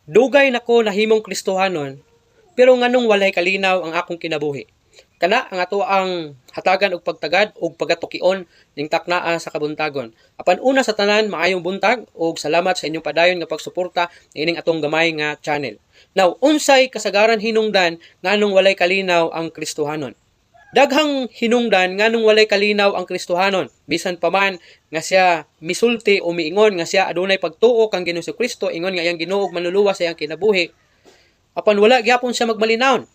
Dugay nako nahimong Kristohanon, pero nganong walay kalinaw ang akong kinabuhi? Kana ang ato ang hatagan og pagtagad og pagatukion ning taknaa sa kabuntagon. Apan una sa tanan, maayong buntag ug salamat sa inyong padayon nga pagsuporta niining atong gamay nga channel. Now, unsay kasagaran hinungdan nganong walay kalinaw ang Kristohanon? Daghang hinungdan nganong walay kalinaw ang Kristohanon, bisan pa man nga siya misulti o miingon nga siya adunay pagtuo kang Ginoong Kristo, ingon nga iyang Ginoo ug Manluluwas sa iyang kinabuhi, apan wala gyapon siya magmalinawon.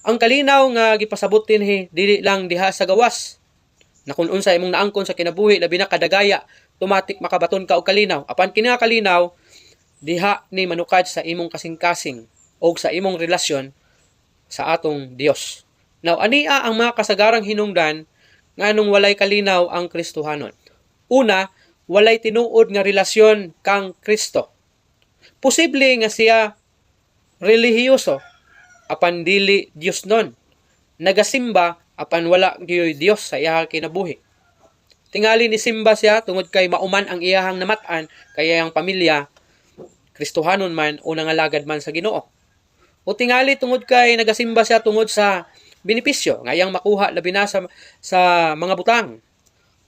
Ang kalinaw nga gipasabot dinhi, dili lang diha sa gawas na kung unsa imong naangkon sa kinabuhi, labi na kadagaya, automatic makabaton ka og kalinaw. Apan kini nga kalinaw, diha ni manukad sa imong kasing-kasing o sa imong relasyon sa atong Dios. Now, ania ang mga kasagarang hinungdan nganong walay kalinaw ang Kristohanon? Una, walay tinuod nga relasyon kang Kristo. Posible nga siya relihiyoso apan dili Diosnon. Nagasimba apan wala gyoy Dios sa iyang kinabuhi. Tingali ni simba siya tungod kay mauman ang iyahang namat-an kay iyang pamilya Kristohanon man o nangalagad man sa Ginoo. O tingali tungod kay nagasimba siya tungod sa benepisyo nga iyang makuha, labi na sa mga butang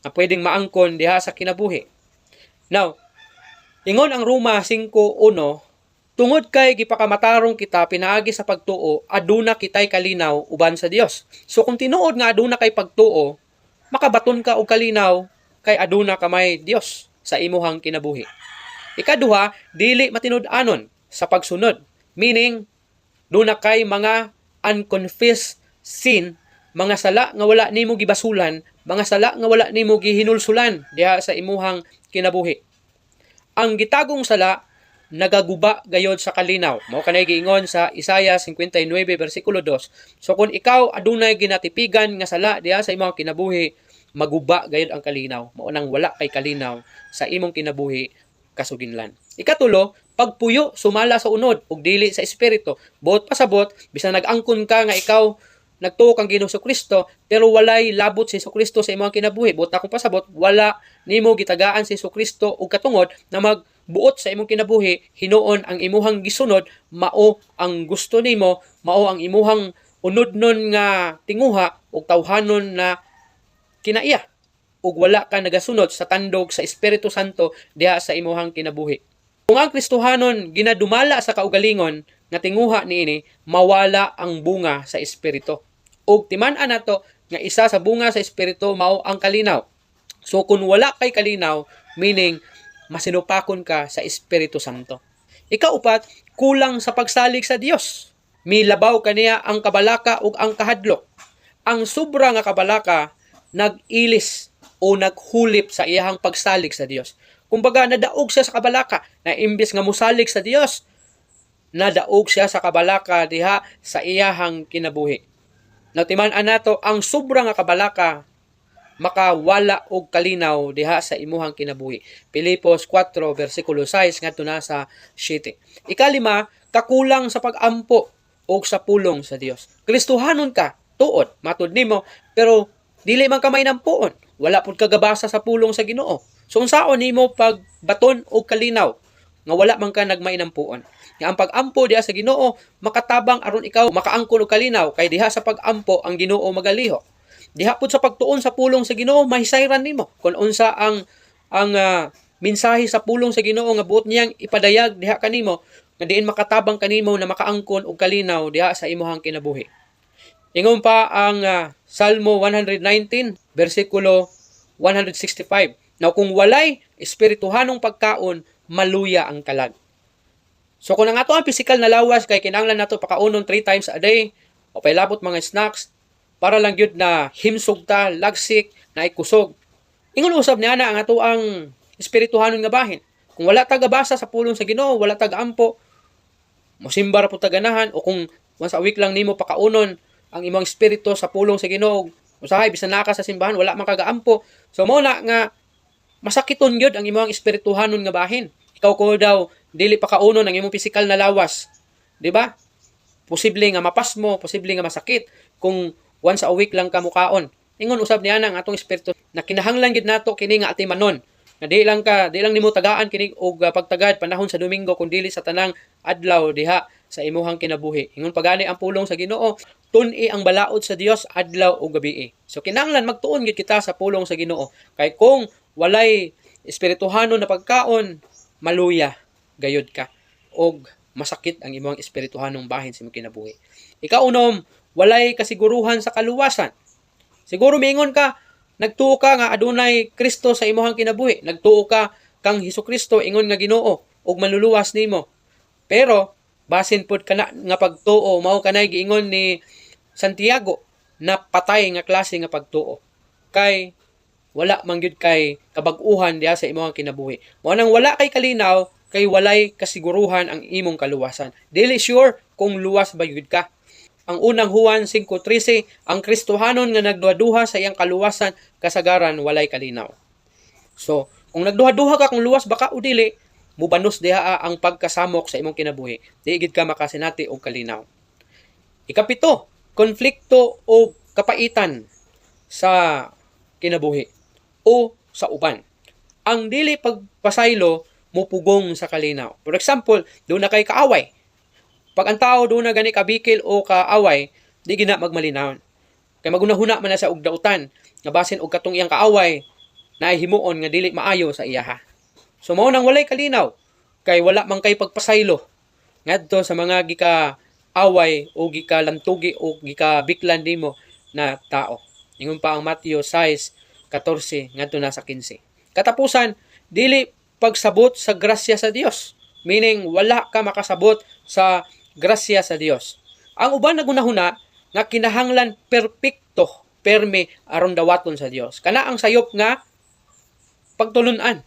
nga pwedeng maangkon diha sa kinabuhi. Now, ingon ang Roma 5:1, tungod kay gipakamatarong kita pinaagi sa pagtuo, aduna kitay kalinaw uban sa Dios. So kung tinuod nga aduna kay pagtuo, makabaton ka og kalinaw kay aduna ka may Dios sa imuhang kinabuhi. Ikaduha, dili matinud-anon sa pagsunod. Meaning, duna kay mga unconfessed sin, mga sala nga wala nimo gibasulan, mga sala nga wala nimo gihinulsulan diha sa imuhang kinabuhi. Ang gitagong sala nagaguba gayod sa kalinaw. Mao kanay giingon sa Isaiah 59 bersikulo 2. So kung ikaw adunay ginatipigan nga sala diha sa imong kinabuhi, maguba gayod ang kalinaw. Mao nang wala kay kalinaw sa imong kinabuhi kasuginlan. Ikatulo, pagpuyo sumala sa unod ug dili sa espiritu. Buot pasabot, bisan nag-angkon ka nga ikaw nagtuo kang Ginoong Kristo, pero walay labot si Kristo sa imong kinabuhi. Buot akong pasabot, wala nimo gitagaan si Kristo og katungod na magbuot sa imong kinabuhi. Hinuon ang imuhang gisunod mao ang gusto nimo, mao ang imuhang unodnon nga tinguha ug tawhanon na kinaiya, ug wala ka nagasunod sa tandog sa Espiritu Santo diha sa imuhang kinabuhi. Kung ang Kristohanon ginadumala sa kaugalingon nga tinguha niini, mawala ang bunga sa Espiritu. Ug timan-an nato nga isa sa bunga sa Espiritu mao ang kalinaw. So kung wala kay kalinaw, meaning masinupakon ka sa Espiritu Santo. Ikaupat, kulang sa pagsalig sa Dios. Milabaw kaniya ang kabalaka ug ang kahadlok. Ang sobra nga kabalaka nag-ilis o naghulip sa iyahang pagsalig sa Dios. Kumbaga, nadaog siya sa kabalaka na imbes nga musalig sa Dios, nadaog siya sa kabalaka diha sa iyahang kinabuhi. Natiman-an nato ang sobra nga kabalaka makawala og kalinaw diha sa imuhang kinabuhi. Pilipos 4 bersikulo 6 ngadto na sa 7. Ikalima, kakulang sa pag-ampo og sa pulong sa Dios. Kristohanon ka, tuod, matud nimo, pero dili man ka mainampuon. Wala pud ka gabasa sa pulong sa Ginoo. So unsaon nimo pagbaton og kalinaw nga wala man ka nagmainampuon? Nga ang pag-ampo diha sa Ginoo makatabang aron ikaw makaangkon og kalinaw, kay diha sa pag-ampo ang Ginoo magaliho. Diha pud sa pagtuon sa pulong sa Ginoo, mahisayran nimo kung unsa ang mensahe sa pulong sa Ginoo nga buot niyang ipadayag diha kanimo, nga diin makatabang kanimo na makaangkon og kalinaw diha sa imuhang kinabuhi. Ingon pa ang Salmo 119 bersikulo 165. Now, kung walay espirituhanong pagkaon, maluya ang kalag. So kung ang ato ang physical na lawas kay kinahanglan nato pakaunon 3 times a day o pailabot mga snacks para lang gyud na himsog ta, lagsik, na kusog. Ingon usab niya na ang ato ang espirituhanon nga bahin. Kung wala ta gabasa sa pulong sa Ginoo, wala ta gaampo, mosimba ra pud ta ganahan, o kung once a week lang nimo pakaunon ang imong espiritu sa pulong sa Ginoo, usahay bisan naa ka sa simbahan, wala man ka gaampo. So mao na nga masakiton gyud ang imong espirituhanon nga bahin. Ikaw ko daw dili pakaunon ang imong pisikal na lawas. Di ba? Posible nga mapasmo, posible nga masakit kung once a week lang ka mukaon. Ingon usab niya ang atong espiritu na kinahanglan gid nato kini nga atimanon. Nga di lang nimo tagaan kini og pagtagad panahon sa Domingo kun dili sa tanang adlaw diha sa imuhang kinabuhi. Ingon pagani ang pulong sa Ginoo, tun-i ang balaod sa Dios adlaw ug gabii. So kinahanglan magtuon gid kita sa pulong sa Ginoo. Kay kung walay espirituhanon na pagkaon, maluya gayud ka og masakit ang imong espirituhanong bahin sa imong kinabuhi. Ikaunom, walay kasiguruhan sa kaluwasan. Siguro miingon ka, nagtuo ka nga adunay Kristo sa imong kinabuhi. Nagtuo ka kang Hesus Kristo ingon nga Ginoo ug manluluwas nimo. Pero basin pod kana nga pagtuo mao kanay giingon ni Santiago na patay nga klase nga pagtuo. Kay wala man gyud kay kabag-uhan diha sa imong kinabuhi. Mao nang wala kay kalinaw kay walay kasiguruhan ang imong kaluwasan. Dili sure kung luwas ba gyud ka. Ang Unang Juan 5:13, ang Kristohanon nga nagduha-duha sa iyang kaluwasan kasagaran walay kalinaw. So, kung nagduha-duha ka kung luwas ba ka o dili, mubanos diha ang pagkasamok sa imong kinabuhi. Di gid ka makasinati og kalinaw. Ikapito, konflikto o kapaitan sa kinabuhi o sa uban. Ang dili pagpasaylo mupugong sa kalinaw. For example, duna kay kaaway. Pag ang tao duna gani kabikil o kaaway, di gina magmalinaw. Kay magunahuna man na sa og dautan nga basin og katong iyang kaaway na himuon nga dili maayo sa iyaha. So mao nang walay kalinaw kay wala man kay pagpasaylo ngadto sa mga gika away o gika lantugi o gika biklan nimo na tao. Ingon pa ang Mateo 6:14 ngadto na sa 15. Katapusan, dili pagsabot sa grasya sa Dios. Meaning wala ka makasabot sa grasya sa Dios. Ang uban nagunahuna nga kinahanglan perpekto perme aron dawaton sa Dios. Kana ang sayop nga pagtulunan.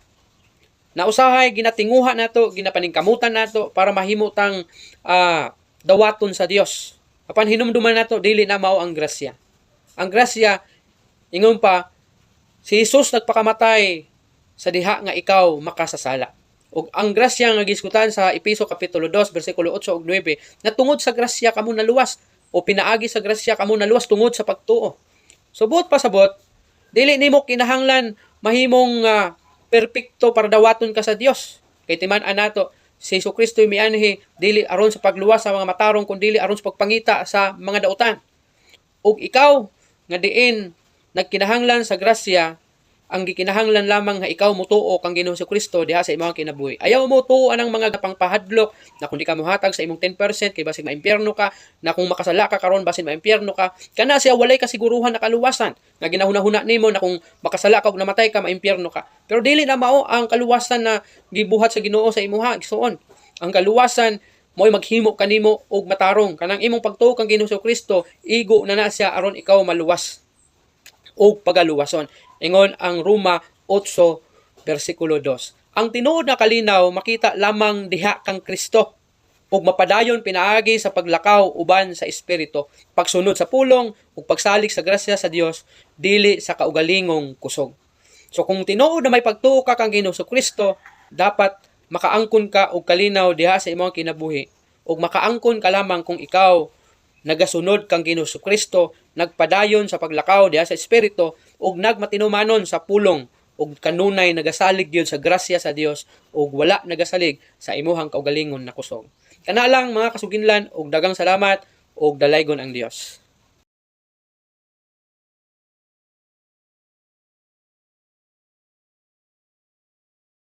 Na usahay ginatinguha nato, ginapaningkamutan nato para mahimo tang dawaton sa Dios. Apan hinumduman nato, dili na mao ang grasya. Ang grasya, ingon pa si Jesus, nagpakamatay sa diha nga ikaw makasasala. Ug ang grasya nga gisgutan sa Epeso kapitulo 2 bersikulo 8 ug 9 na tungod sa grasya kamo naluwas o pinaagi sa grasya kamo naluwas tungod sa pagtuo. So buot pasabot, dili nimo kinahanglan mahimong perpekto para dawaton ka sa Dios. Kay timan-an nato, si Hesus Kristo mianhi dili aron sa pagluwas sa mga matarong kundi aron sa pagpangita sa mga dautan. Ug ikaw nga diin nagkinahanglan sa grasya, ang gikinahanglan lamang nga ikaw mutuo kang Ginoong Kristo diha sa imong kinabuhi. Ayaw mo tuo anang mga pangpahadlok na kung di ka mohatag sa imong 10% kay basig maimpyerno ka, na kung makasala ka karon basin maimpyerno ka. Kana siya walay kasiguruhan na kaluwasan. Nga ginahuna-huna nimo na kung makasala ka ug namatay ka, maimpyerno ka. Pero dili na mao ang kaluwasan na gibuhat sa Ginoo sa imuha, igsuon. Ang kaluwasan mo'y maghimo kanimo og matarong. Kanang imong pagtuo kang Ginoong Kristo, igo na na siya aron ikaw maluwas og pagaluwason. Ingon ang Roma 8 bersikulo 2. Ang tinuod na kalinaw makita lamang diha kang Kristo ug mapadayon pinaagi sa paglakaw uban sa espiritu, pagsunod sa pulong ug pagsalig sa grasya sa Dios, dili sa kaugalingong kusog. So kung tinuod na may pagtuo ka kang Ginoong Kristo, dapat makaangkon ka og kalinaw diha sa imong kinabuhi ug makaangkon ka lamang kung ikaw nagasunod kang Ginoong Kristo, nagpadayon sa paglakaw diha sa espiritu ug nagmatinumanon sa pulong ug kanunay nagasalig gyud sa grasya sa Dios ug wala nagasalig sa imuhang kaugalingon na kusog. Kana lang, mga kasuginlan, ug daghang salamat ug dalaygon ang Dios.